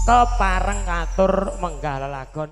Kepareng katur menggah lelagon.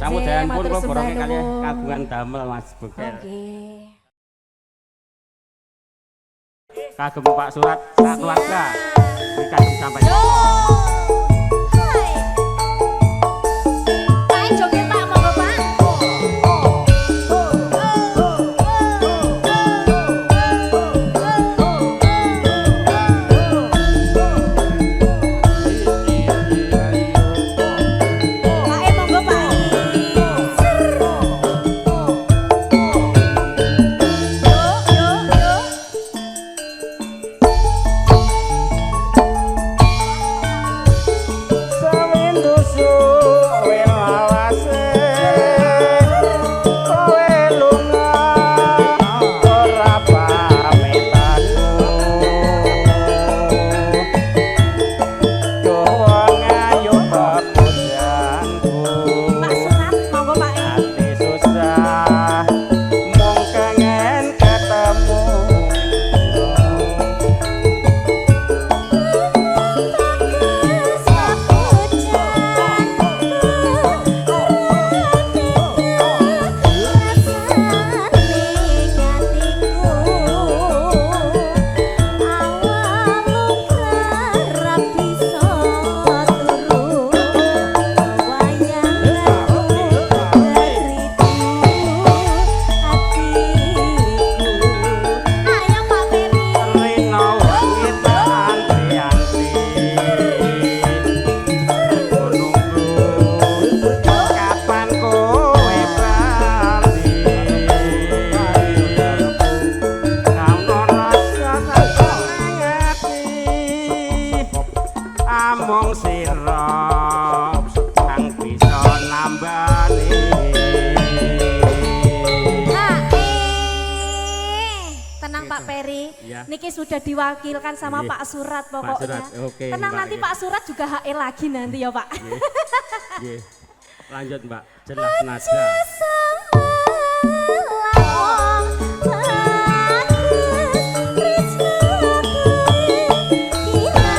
Samudayan pun kula boronge kalih kagungan damel Mas Bekel. Nggih. Kagem Pak Surat sak keluarga. Kagem sampeyan. Hai. sira kang bisa nambani. Ha, eh. Tenang, Pak Peri. Iya. Niki sudah diwakilkan sama Nggih. Pak Surat Pak pokoknya. Surat, oke, Tenang, Mbak, nanti nggih. Pak Surat juga HE lagi nanti ya, Pak. Nggih. Nggih. Lanjut, Mbak, jelas nada. Wong bagus tresnaku kira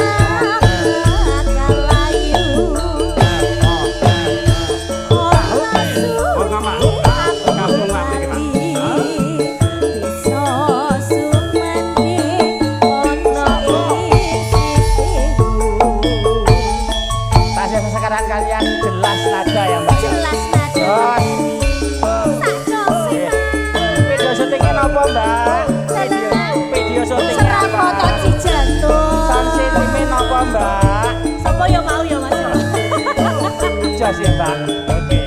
bakal layu. Ora Oh, enggak, Pak. Gabung, Pak, iki, Pak. Bisa sumandhing ana ing sisihku. Tasnya sekarang kalian jelas nada ya, Mbak. Jelas nada. Jos. Sak jose, Mas. Video syutingnya nopo, Mbak? Video, video syutingnya Serap apa? foto Cijantung. Sound systemnya nopo, Mbak? Sopo ya mau ya, Mas? Jos ya, Mbak. Oke.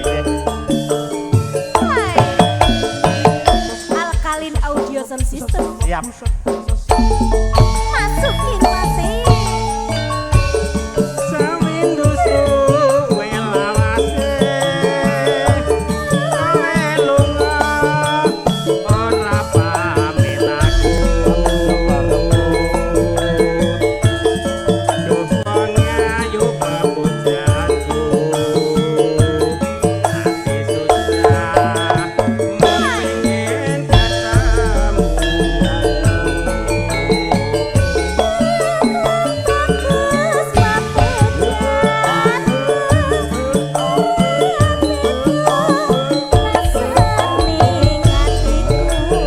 Hai. Alkalin Audio Sound System. Siap. Masukin, Mas. Sawindu suwe lawase, kowe lunga ora pamit aku. Duh, wong ayu pepujanku, ati susah pengen ketemu. Bagus papujanku, rasane atiku.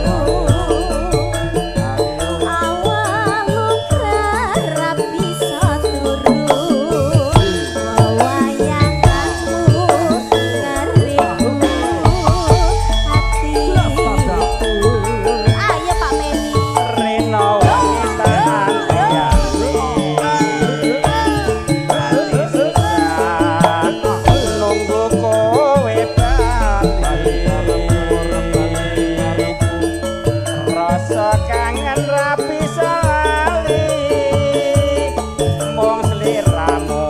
Awal kerap bisa turu, wayanganmu ngeribu hatiku. Ayo, Pak Meni. Reno wanita anti-anti. Ati susah nunggu kowe bali. Rasa kangen ra bisa lali. Mung sliramu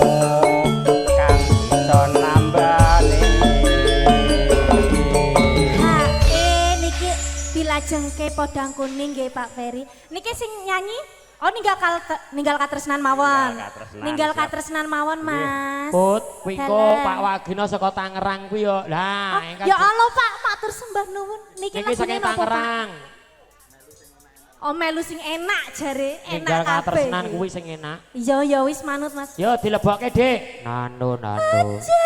kang bisa nambani. Ha, eh, niki dilajengke Podang Kuning nggih, Pak Ferry. Niki sing nyanyi. Oh, ninggal katresnan mawon. Ninggal katresnan, Ninggal siap. katresnan mawon, Mas. Put, kuwi engko Dalam. Pak Wagino saka Tangerang kuwi yo. Lah, Oh, ingkang ya Allah, Pak, matur sembah nuwun. Niki niki lagune saking napa, Pak? Tangerang. Oh, melu sing enak jare, enak Ninggal kabeh. katresnan kuwi sing enak. Iya, ya wis manut, Mas. Yo dilebokke, Dik. Nano nano. Aja.